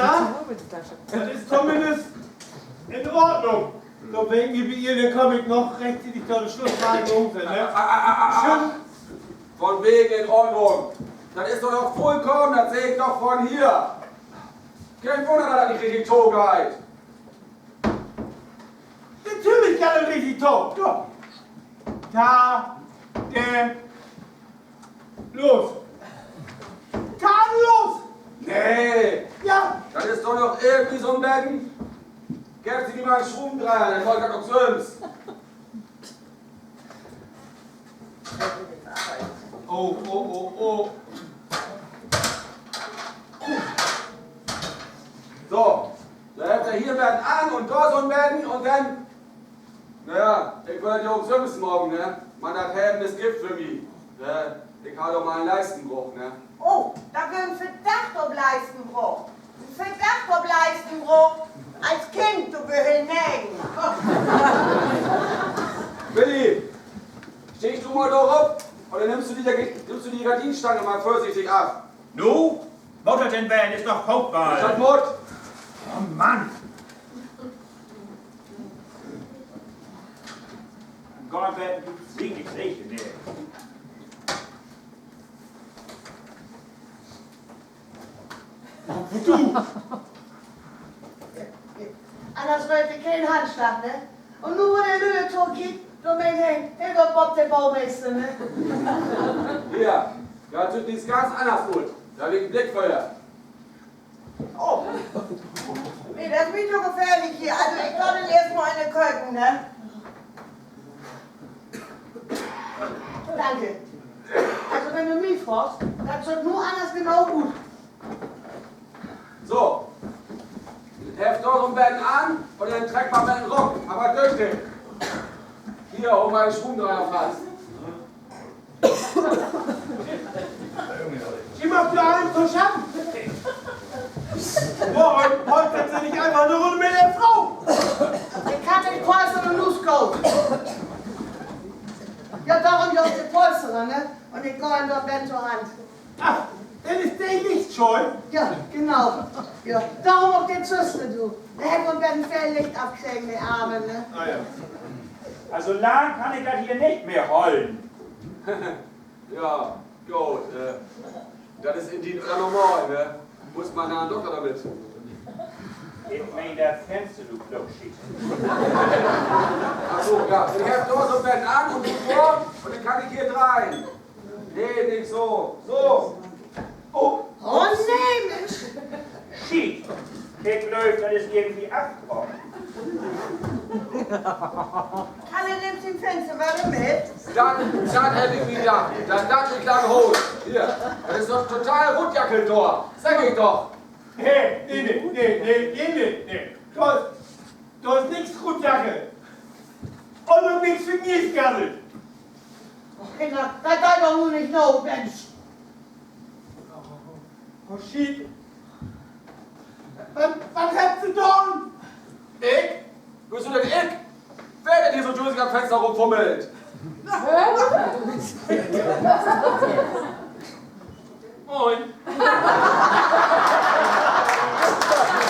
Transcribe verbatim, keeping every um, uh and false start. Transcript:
Ja, dat is tominnst in Ordnung. So, wenn ik mi beeil, denn kaam ik noch rechtzüchtig to de Slussreinigung, ne? Ah, ah, ah, ah, ah. Schöön. Von wegen in Ordnung. Dat is doch noch vullkamen, dat seh ik doch von hier. Keen Wunner, dat dat nich richtig togeiht. Natürlich geiht dat richtig to. Ja. Da, de, los. Tadellos! Nee! Ja! Dat is doch noch irgendwie so 'n beten. Geevt Se mi mal 'n Schruuvendreier, denn maak ik dat ok sülvst. Oh, oh, oh, oh. So, dor hebbt Se hier 'n beten an un dor so 'n beten un denn Na ja, ik wull dat ja ok sülvst maken, ne? Man dat Heven is Gift för mi, ne? Ik harr doch mal en Leistenbroch, ne? Oh, dat weer en verdacht op Leistenbroch. En verdacht op Leistenbroch. As Kind, du Behinnerten. Willi, stieg du mal dor op un denn nimmst du de, nimmst du de Gardinenstange mal vörsichtig af. Nu? Mutt dat denn ween? Is doch Football. Dat mutt. Oh Mann. Gott, wer du singst, ik seh nich. Du! Anners weer dat keen Handslag, ne? Un nu, wo de Lüüd tokiekt, dor meen he, he weer Bob de Boomeester, ne? Hier, dat süht nu ganz anners ut. Dor heff ik en Blick för. Oh. Nee, dat is mi to gefährlich hier. Also, ik gah denn eerst mal in de Köken, ne? Danke. Also, wenn du mi fraagst, dat süht nu anners genau ut. So. Heft dor so 'n beten an un denn treckt man mit den Rock. Aver düchtig. Hier, hool mal den Schruuvendreier fast. Ji maakt ja allens to schaffen. Moin, poltert Se nich eenfach 'ne Runn mit de Fro? Ik kann nich poltern un nu is goot. Ja, dorüm ja ok de Polsterer, ne? Un ik gah em dor beten to Hand. Ach, dat is de Lichtscheu? Ja, genau. Ja, dorüm ok de Züster, du. De hett woll beten veel Licht afkregen, de Arme, ne? Ah, ja. Also lang kann ik dat hier nich mehr hollen. Ja, goot, äh, dat is in dien Öller normal, ne? Musst mal na 'n Dokter dormit. Ik meen dat Fenster, du Klockschiet. Ach so, ja. Ik heff dor so 'n beten an un du dor un denn kann ik hier dreihen. Nee, nich so. So. Oh. Oh, nee, Minsch. Schiet. Ik glööv, dat is irgendwie afkamen. Kalle, nimmst du dat Fenster wedder mit? Dat, dat heff ik mi dacht, dat dat nich lang holt. Hier, dat is doch total rutjackelt dor. Segg ik doch. Nee, nee, nee. Dor is, dor is nix rutjackelt. Un ok nix verniestgaddelt. Och, Kinder, dat geiht doch nu nich na, Minsch. Oh, Schiet. Wat, wat hebbt Se daan? Ik? Wieso denn ik? Wer denn hier so dösig an't Fenster rumfummelt? Moin.